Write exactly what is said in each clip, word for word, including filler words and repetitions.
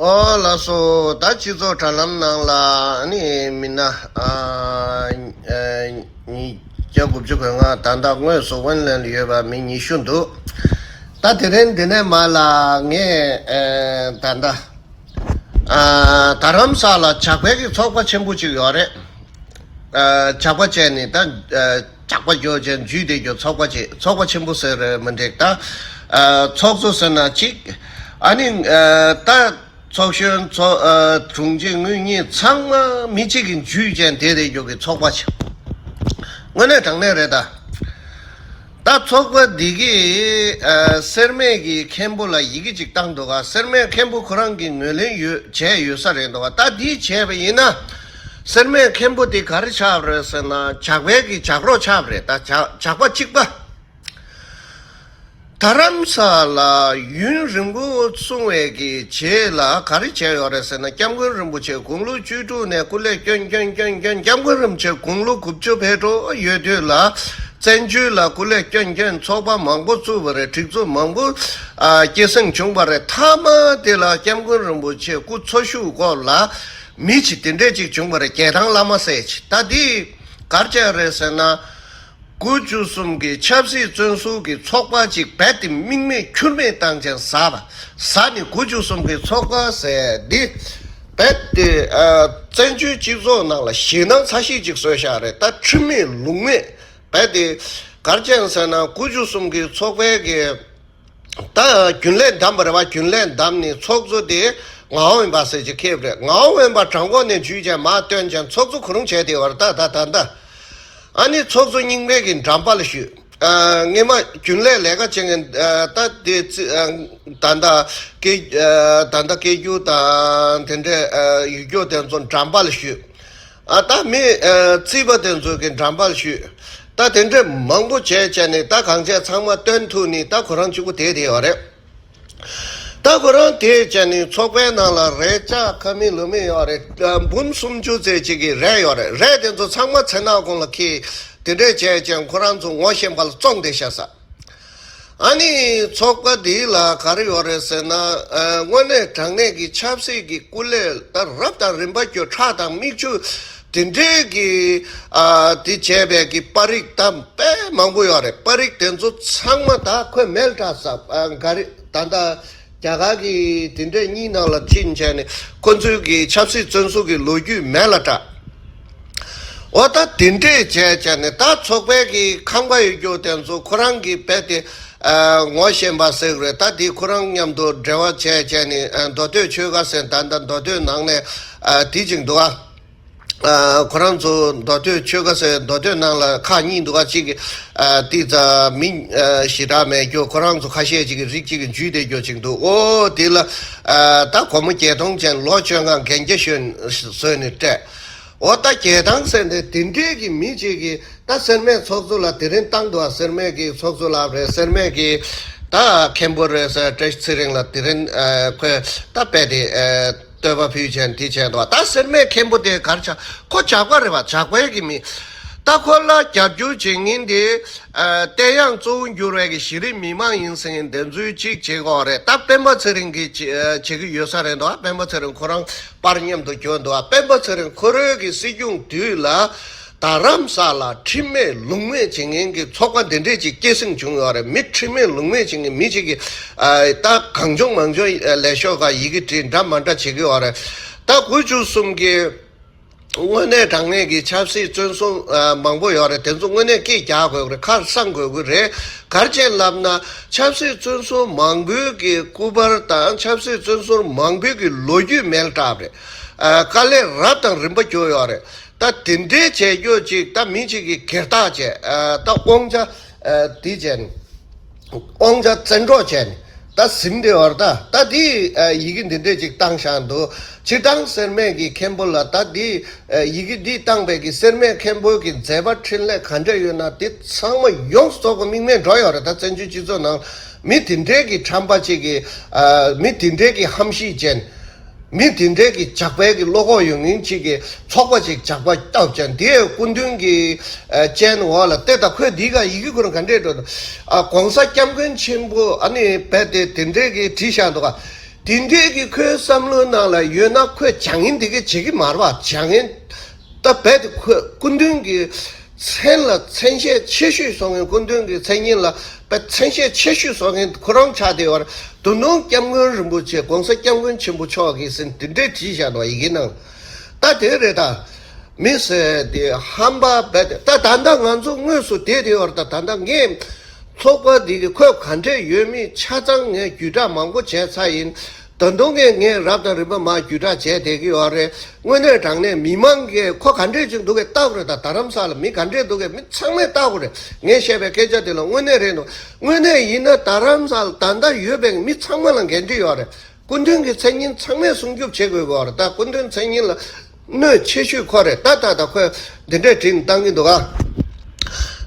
ཨོ་ལགས་སོ། ད་སྤྱི་ཚོགས་དྲ་ལམ་ནང་ལ་ཨ་ནི་མི་སྣ་ཨ་ཨ་ཉིས་བརྒྱ་དགུ་བཅུ་གོ་ལྔ། ད་ལྟ་དངོས་སུ་དབེན་ལན་ལ་ཡོད་པ་མི་ཉི་ཤུ་འདུག། ད་དེ་རིང་འདི་ནས་མར་ལ་ངས་ཨ་ད་ལྟ་ཨ་རྡ་རམ་ས་ལ་ཇག་པའི་གི་ཚོགས་པ་ཆེན་པོ་ཅིག་ཡོད་རེད། ཨ་ཇག་པ་བྱས་ནས་ད་ཨ་ཇག་པ་རྒྱོ་བྱས་འཇུས་བསྡད་རྒྱོ་ཚོགས་པ་བྱས། ཚོགས་པ་ཆེན་པོ་ཟེར་མི་འགྲིག། ད་ཨ་ཚོགས་གཙོ་ཟེར་ན་གཅིག། ཨ་ནི་ཨ་ད་ཚོགས་གཞོན་ཚོགས་ཨ་དྲུང་ཆེ་དངུལ་གཉེར་ཚང་མ་མི་གཅིག་གིས་འཇུས་བྱས་བསྡད་བསྡད་རྒྱོ་གི་ཚོགས་པ་བྱས། དངོས་གནས་དྲང་གནས་རེད་ད། ད་ཚོགས་པ་འདི་གིས་ཨ་སེར་སྨད་ཀྱི་མཁན་པོ་ལ་ཡི་གེ་ཅིག་བཏང་འདུག་ག། སེར་སྨད་མཁན་པོ་ཁོ་རང་གིས་ངོས་ལེན་ཡོད་བྱས་ཡོད་ས་རེད་འདུག་ག། ད་འདི་བྱས་པ་ཡིན་ན་སེར་སྨད་མཁན་པོ་དེ་ག་རེ་ཆགས་པ་རེད་ཟེར་ན་ཇག་པའི་གི་ཇག་རོགས་ཆགས་པ་རེད། ད་ཇག་ཇག་པ་གཅིག་པ། རྡ་རམ་ས་ལ་ཡུན་རིང་པོ་སོང་བའི་གི་རྗེས་ལ་ག་རེ་བྱས་ཡོད་རེད་ཟེར་ན། སྐྱབས་མགོན་རིན་པོ་ཆེ་དགུང་ལོ་བཅུ་དྲུག་ནས་སྐུ་ལས་བསྐྱོན་བསྐྱོན་བསྐྱོན་བསྐྱོན། སྐྱབས་མགོན་རིན་པོ་ཆེ་དགུང་ལོ་དགུ་བཅུ་ཕེབས་འགྲོ་ཡོད་དུས་ལ་བཙན་བྱོལ་ལ་སྐུ་ལས་བསྐྱོན་བསྐྱོན་ཚོགས་པ་མང་པོ་བཙུགས་པ་རེད། སྒྲིག་འཛུགས་མང་པོ་ཨ་སྐྱེད་སྲིང་བྱུང་བ་རེད། མཐའ་མ་དེ་ལ་སྐྱབས་མགོན་རིན་པོ་ཆེ་སྐུ་འཚོ་བཞུགས་སྐོར་ལ་མི་ཅིག་དེ་འདྲས་ཅིག་བྱུང་བ་རེད། རྒྱལ་ཐང་བླ་མ་ཟེར་ཅིག། ད་འདི་ག་རེ་བྱས་རེད་ཟེར་ན། དགུ་བཅུ་གསུམ་གྱི་ཆབ་སྲིད་བཙོན་ཟུར་གྱི་ཚོགས་པ་ཅིག་རྦད་དེ་མིག་མེད་ཁྱུར་མེད་བཏང་ཅན་ཟ་བ་ཟ་ནས། དགུ་བཅུ་གསུམ་གྱི་ཚོགས་པ་ཟེར་འདི་རྦད་དེ་ཨ་བཙན་བྱོལ་སྤྱི་ཚོགས་ནང་ལ་ཞེད་སྣང་ཚ་ཤིག་ཅིག་བཟོས་བཞག་རེད། ད་ཁྲིམས་མེད་ལུགས་མེད་རྦད་དེ་ག་རེ་བྱས་ཟེར་ན། དགུ་བཅུ་གསུམ་གྱི་ཚོགས་པའི་གི་ད་རྒྱུན་ལས་བདམས་པ་རེད་བ། རྒྱུན་ལས་བདམས་ནས་ཚོགས་གཙོ་དེ་ངག་དབང་དབེན་པ་ཟེར་ཅིག་ཁེབས་རེད། ངག་དབང་དབེན་པ་དྲང་པོ་ནས་འཇུས་བྱས་མར་བཏོན་བྱས་ཚོགས་གཙོ་ཁོ་རང་བྱས་བསྡད་པ་རེད། ད་ད་ད་ད་ཨ་ནི་ཚོགས་གཙོ་རྙིང་པའི་གི་འགྲམ་པ་ལ་བཞུགས། ཨ་སྔས་མ་རྒྱུན་ལས་ལས་ཀ་བྱེད་མཁན་ཨ་ད་དེ་ཙི་ཨ་ད་ད་སྐད་ཨ་ད་ད་སྐད་སྒྱུར་དང་དེ་འདྲའི་ཨ་ཡུལ་སྐྱོར་དེ་ཚོ་འགྲམ་པ་ལ་བཞུགས། ཨ་ད་མི་ཨ་རྩིས་པ་དེ་ཚོ་གི་འགྲམ་པ་ལ་བཞུགས། ད་དེ་འདྲའི་མང་པོ་བྱས་བྱས་ནས་ད་གང་བྱས་ཚང་མ་བཏོན་ཐུབ་ནས་ད་ཁོ་རང་གཅིག་པུ་བསྡད་བསྡད་ཡོད་རེད། ད་ཁོ་རང་དེ་བྱས་ནས་ཚོགས་པའི་ནང་ལ་རས་ཆག་ཁ་མིག་ལོ་མིག་ཡོད་རེད། ཨ་འབུམ་སུམ་ཅུ་ཙམ་ཅིག་གི་རས་ཡོད་རེད། རས་དེ་ཚོ་ཚང་མ་མཚན་ནག་ཁོང་ལ་འཁྱེར། དེ་འདྲས་བྱས་བྱས་ཁོ་རང་ཚོ་ངོ་ཤེས་པ་ལ་བཙོངས་བསྡད་ཤག་ཟེར། ཨ་ནི་ཚོགས་པ་འདི་ལ་ག་རེ་ཡོད་རེད་ཟེར་ན། ཨ་དངོས་གནས་དྲང་གནས་ཀྱི་ཆབ་སྲིད་ཀྱི་སྐུ་ལས་ད་རབ་དང་རིམ་པ་བརྒྱུད་ཁྲག་དང་མིག་ཆུ་དེ་འདྲས་ཀྱི་ཨ་དེ་བྱས་པའི་གི་པར་རིས་ད་དཔེ་མང་པོ་ཡོད་རེད། པར་རིས་དེ་ཚོ་ཚང་མ་ད་ཁོས་མེད་ལ་བསྲེགས་ས། ཨ་ག་རེ་ད་ད་རྒྱ་གར་གྱི་དེ་འདྲས་གཉིས་ནང་ལ་ཕྱིན་བྱས་ནས་ཁོ་ཚོའི་གི་ཆབ་སྲིད་བཙོན་ཟུར་གྱི་ལོ་རྒྱུས་མེད་ལ་བསྲེགས། འོ་ད་དེ་འདྲས་བྱས་བྱས་ནས་ད་ཚོགས་པའི་གི་ཁང་པ་ཡོད་རྒྱུ་དེ་ཚོ་ཁོ་རང་གི་རྦད་དེ་ཨ་ངོ་ཤེས་པ་ཟེར་གི་རེད། ད་དེ་ཁོ་རང་མཉམ་དུ་འབྲེལ་བ་བྱས་བྱས་ནས་ཨ་མདོ་སྟོད་ཆོལ་ཁ་ཟེར། ད་ད་མདོ་སྟོད་ནང་ནས་ཨ་དེ་ཅིག་འདུག་ཨ། ཨ་ཁོ་རང་ཚོ་མདོ་སྟོད་ཆོལ་ཁ་ཟེར་མདོ་སྟོད་ནང་ལ་ཁག་གཉིས་འདུག་ཨ། གཅིག་གི་ཨ་དེ་ཚ་མི་ཨ་ཞེ་དྲག་མེད་རྒྱུ། ཁོ་རང་ཚོ་ཁ་ཤས་ཅིག་གི་རིགས་གཅིག་གི་འཇུས་བསྡད་རྒྱུ་ཅིག་འདུག། ཨོ་དེ་ལ་ཨ་ད་སྒོར་མོ་བརྒྱད་སྟོང་ཅན་ལོ་བཅོ་ལྔ་གན་རྒྱ་བཟོས་ནས་སྤྲད། འོ་ད་རྒྱལ་ཐང་ཟེར་ནས་དེ་འདྲས་ཀྱི་མི་གཅིག་གིས་ད་སེར་སྨད་ཚོགས་གཙོ་ལ་དེ་རིང་བཏང་འདུག་ཨ། སེར་སྨད་ཀྱི་ཚོགས་གཙོ་ལ་རེད། སེར་སྨད་ཀྱི་ད་མཁན་པོ་རེད་ཟེར། བཀྲ་ཤིས་ཚེ་རིང་ལ་དེ་རིང་ཨ་ཁོས་ད་རྦད་དེ་ཨ་བསྟོད་པ་ཕུལ་བྱས་དེ་བྱས་འདུག་ཨ། ད་སེར་སྨད་མཁན་པོ་དེ་ག་རེ་ཆགས། ཁོ་ཇག་པ་རེད་པ། ཇག་པའི་གི་མི། ད་ཁོ་ལ་རྒྱབ་སྐྱོར་བྱེད་མཁན་དེ་ཨ་བསྟན་དབྱངས་གཙོ་བོ་གྱུར་བའི་གི་གཞི་རིམ་མི་མང་ཡིན་ཟེར་མཁན་དེ་ཚོས་གཅིག་བྱེད་དགོས་རེད། ད་སྤེན་པ་ཚེ་རིང་གིས་བྱེད་ཨ་བྱེད་ཀྱི་ཡོད་ས་རེད་འདུག་ཨ། སྤེན་པ་ཚེ་རིང་ཁོ་རང་པར་མཉམ་དུ་གྱོན་འདུག་ཨ། སྤེན་པ་ཚེ་རིང་ཁོ་རང་གི་སྲིད་སྐྱོང་དུས་ལ་རྡ་རམ་ས་ལ་ཁྲིམས་མེད་ལུགས་མེད་བྱེད་མཁན་གྱི་ཚོགས་པ་འདི་འདྲས་ཅིག་སྐྱེད་སྲིང་བྱུང་ཡོད་རེད། མི་ཁྲིམས་མེད་ལུགས་མེད་བྱེད་མཁན་མི་གཅིག་གིས་ཨ་ད་གང་བྱུང་མང་བྱུང་ལས་ཤོག་ག་ཡི་གེ་བྲིས་འདྲ་མ་འདྲ་བྱེད་ཀྱི་ཡོད་རེད། ད་དགུ་བཅུ་གསུམ་གྱི་དངོས་གནས་དྲང་གནས་ཀྱི་ཆབ་སྲིད་བཙོན་ཟུར་ཨ་མང་པོ་ཡོད་རེད། དེ་ཚོ་དངོས་གནས་སྐད་རྒྱག་དགོས་ཀྱི་རེད། ཁ་གསང་དགོས་ཀྱི་རེད། ག་རེ་བྱས་ལབ་ན་ཆབ་སྲིད་བཙོན་ཟུར་མང་པོའི་གི་སྐུ་པར་དང་ཆབ་སྲིད་བཙོན་ཟུར་མང་པོའི་གི་ལོ་རྒྱུས་མེ་ལ་བསྲེགས་རེད། ཨ་དཀའ་ལས་རབ་དང་རིམ་པ་བརྒྱབ་ཡོད་རེད། ད་དེ་འདྲའི་བྱས་རྒྱུ་ཅིག་ད་མི་གཅིག་གིས་སྒེར་བདག་བྱས་ཨ་ད་དབང་ཆ་ཨ་དེ་བྱས་ནས། དབང་ཆ་བཙན་འཕྲོག་བྱས་ནས་ད་ཟིན་བསྡད་པ་རེད། ད་ད་དེ་ཡི་གེ་འདི་འདྲས་ཅིག་བཏང་བཞག་འདུག། སྤྱིར་བཏང་སེར་སྨད་ཀྱི་མཁན་པོ་ལ་ད་དེ་ཡི་གེ་འདི་བཏང་བའི་གི་སེར་སྨད་མཁན་པོ་གི་མཛད་པ་འཕྲིན་ལས་ག་འདྲ་ཡོད་ན་དེ་ཚང་མ་ཡོངས་སུ་རྫོགས་པ་མིག་མེད་འགྲོ་ཡོད་རེད། ད་བཙན་བྱོལ་སྤྱི་ཚོགས་ནང་མི་དེ་འདྲས་ཀྱི་ཁྲམ་པ་ཅིག་གིས་མི་དེ་འདྲས་ཀྱི་ཧམ་གཤིས་ཅན། མི་དེ་འདྲའི་གི་ཇག་པའི་གི་བློ་ཁོག་ཡོད་མཁན་ཅིག་གི་ཚོགས་པ་ཅིག་ཇག་པ་བཏབ་ཅན་དེའི་སྐུ་མདུན་གྱི་ཨ་སྤྱན་འོག་ལ་བལྟས། ད་ཁོས་འདི་ག་ཡི་གེ་ཁོ་རང་ག་འདྲས་འགྲོ་འདུག། ཨ་༸གོང་ས་༸སྐྱབས་མགོན་ཆེན་པོ་ཨ་ནི་རྦད་དེ་དེ་འདྲའི་གི་བྲིས་བཞག་འདུག་ག། དེ་འདྲའི་གི་ཁོའི་བསམ་བློའི་ནང་ལ་ཡོད་ན། ཁོས་བྱ་ངན་འདི་ག་བྱེད་ཀྱི་མ་རེད་པ། བྱ་ངན་ད་རྦད་དེ་ཁོས་སྐུ་མདུན་གྱི་མཚན་ལ་མཚན་ཤས་ཆེ་ཤོས་བཟོ་མཁན། སྐུ་མདུན་གྱི་མཚན་སྙན་ལ་རྦད་མཚན་ཤས་ཆེ་ཤོས་བཟོ་མཁན་ཁོ་རང་ཆགས་བསྡད་ཡོད་རེད། ད་དུང་སྐྱབས་མགོན་རིན་པོ་ཆེ། ༸གོང་ས་༸སྐྱབས་མགོན་ཆེན་པོ་མཆོག་གིས་ཟེར་འདི་འདྲས་བྲིས་བཞག་འདུག་ཡི་གེ་ནང་ལ། ད་དེ་རེད་ད། མི་ཟེར་དེ་ཧམ་པ་རྦད་དེ། ད་ད་ལྟ་ང་ཚོ་དངོས་སུ་བསྡད་དེ་ཡོད་རེད། ད་ད་ལྟ་ངས་ཚོགས་པ་འདི་གི་ཁོས་ག་འདྲས་ཡོད་མེད་ཆ་ཚང་ངས་བརྒྱུད་བསྒྲགས་མང་པོ་བྱས་ཚར་ཡིན། ད་དུང་ངས་ངས་རབ་དང་རིམ་པ་མར་བརྒྱུད་བསྒྲགས་བྱས་བསྡད་ཀྱི་ཡོད་རེད། དངོས་གནས་དྲང་གནས་མི་མང་གིས་ཁོ་ག་འདྲས་ཅིག་འདུག་གས་ལྟ་དགོས་རེད། ད་རྡ་རམ་ས་ལ་མི་ག་འདྲས་འདུག་གས་མི་ཚང་མས་ལྟ་དགོས་རེད། ངས་བཤད་པའི་སྐད་ཆ་དེ་ལ་དངོས་གནས་རེད་འདུག་དངོས་གནས་ཡིན་ན་རྡ་རམ་ས་ལ་ད་ལྟ་ཡོད་པའི་མི་ཚང་མ་ལ་འགན་འཁྲི་ཡོད་རེད། སྐུ་མདུན་གྱི་མཚན་སྙན་ཚང་མས་སྲུང་སྐྱོབ་བྱེད་དགོས་པ་རེད། ད་སྐུ་མདུན་མཚན་སྙན་ལ་གནོད་ཆེ་ཤོས་ཁོ་རེད། ད་ད་ད་ཁོས་འདི་འདྲས་བྲིས་ནས་བཏང་གི་འདུག་ག་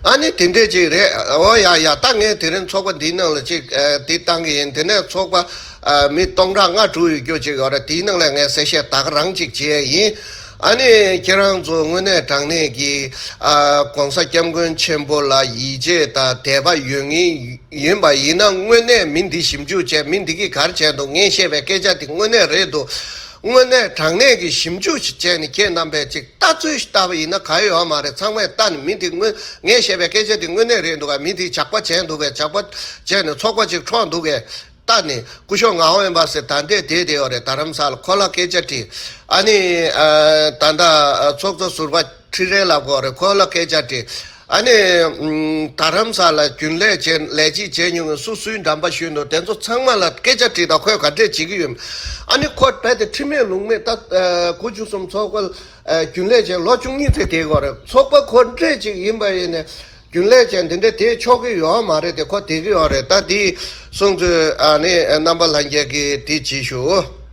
ཨ་ནི་དེ་འདྲས་ཅིག་རེད། འོ་ཡ་ཡ། ད་ངས་དེ་རིང་ཚོགས་པ་འདིའི་ནང་ལ་ཅིག་ཨ་འདི་བཏང་གི་ཡིན། དེ་ནས་ཚོགས་པ་ཨ་མི་སྟོང་ཕྲག་ལྔ་དྲུག་ཡོད་རྒྱུ་ཅིག་ཡོད་རེད། དེའི་ནང་ལ་ངས་གསལ་བཤད་ད་ག་རང་ཅིག་བྱེད་ཡ་ཡིན། ཨ་ནི་ཁྱེད་རང་ཚོ་དངོས་གནས་དྲང་གནས་ཀྱི་ཨ་༸གོང་ས་༸སྐྱབས་མགོན་ཆེན་པོ་ལ་ཡིད་ཆེས་དང་དད་པ་ཡོད་ངེས་ཡིན་པ་ཡིན་ན། དངོས་གནས་མི་འདི་ཞིབ་འཇུག་བྱས། མི་འདི་གིས་ག་རེ་བྱས་འདུག་ངས་བཤད་པའི་སྐད་ཆ་དེ་དངོས་གནས་རེད་འདུག་དངོས་གནས་དྲང་གནས་ཀྱི་ཞིབ་འཇུག་ཞིག་བྱས་ནས་ཁྱེད་རྣམ་པས་ཅིག་ལྟ་ཚུལ་ཞིག་ལྟ་བ་ཡིན་ན་ག་ཡོད་མ་རེད། ཚང་མས་ལྟ་ནས་མི་འདི་དངོས་ངས་བཤད་པའི་སྐད་ཆ་དེ་དངོས་གནས་རེད་འདུག་ག་མི་འདི་ཇག་པ་བྱས་འདུག་གས། ཇག་པ་བྱས་ནས་ཚོགས་པ་ཅིག་འཕྲོག་འདུག་གས། ལྟ་ནས་སྐུ་ཞབས་ངག་དབང་དབེན་པ་ཟེར་ད་ལྟའི་བསྡད་བསྡད་ཡོད་རེད། རྡ་རམ་ས་ལ་ཁོ་ལ་སྐད་ཆ་དྲིས། ཨ་ནི་ཨ་ད་ལྟ་ཚོགས་གཙོ་ཟུར་པ་ཁྲི་རལ་ལབ་དགོས་རེད། ཁོ་ལ་སྐད་ཆ་དྲིས། ཨ་ནི་ཨམ་རྡ་རམ་ས་ལ་རྒྱུན་ལས་བྱས་ལས་བྱེད་བྱས་མྱོང་མཁན་སུ་སུའི་འགྲམ་པ་ཞུས་འདུག་དེ་ཚོ་ཚང་མ་ལ་སྐད་ཆ་དྲིས་དང་། ཁོས་ག་འདྲས་བྱེད་ཀྱི་ཡོད་མེད། ཨ་ནི་ཁོ་རྦད་དེ་ཁྲིམས་མེད་ལུགས་མེད་ད་ཨ་དགུ་བཅུ་གསུམ་ཚོགས་པ་ལ་ཨ་རྒྱུན་ལས་བྱས་ལོ་བཅུ་གཉིས་ཙམ་བསྡད་དགོས་རེད། ཚོགས་པ་ག་འདྲས་ཅིག་ཡིན་པ་ཡིན་ནས། རྒྱུན་ལས་བྱས་འདི་འདྲ་དེ་ཆོག་གི་ཡོད་མ་རེད་དེ། ཁོ་བསྡད་ཀྱི་ཡོད་རེད། ད་དེ་སོང་ཚུལ་ཨ་ནི་རྣམ་པ་ལྷན་རྒྱས་ཀྱིས་དེ་བྱེད་ཤོག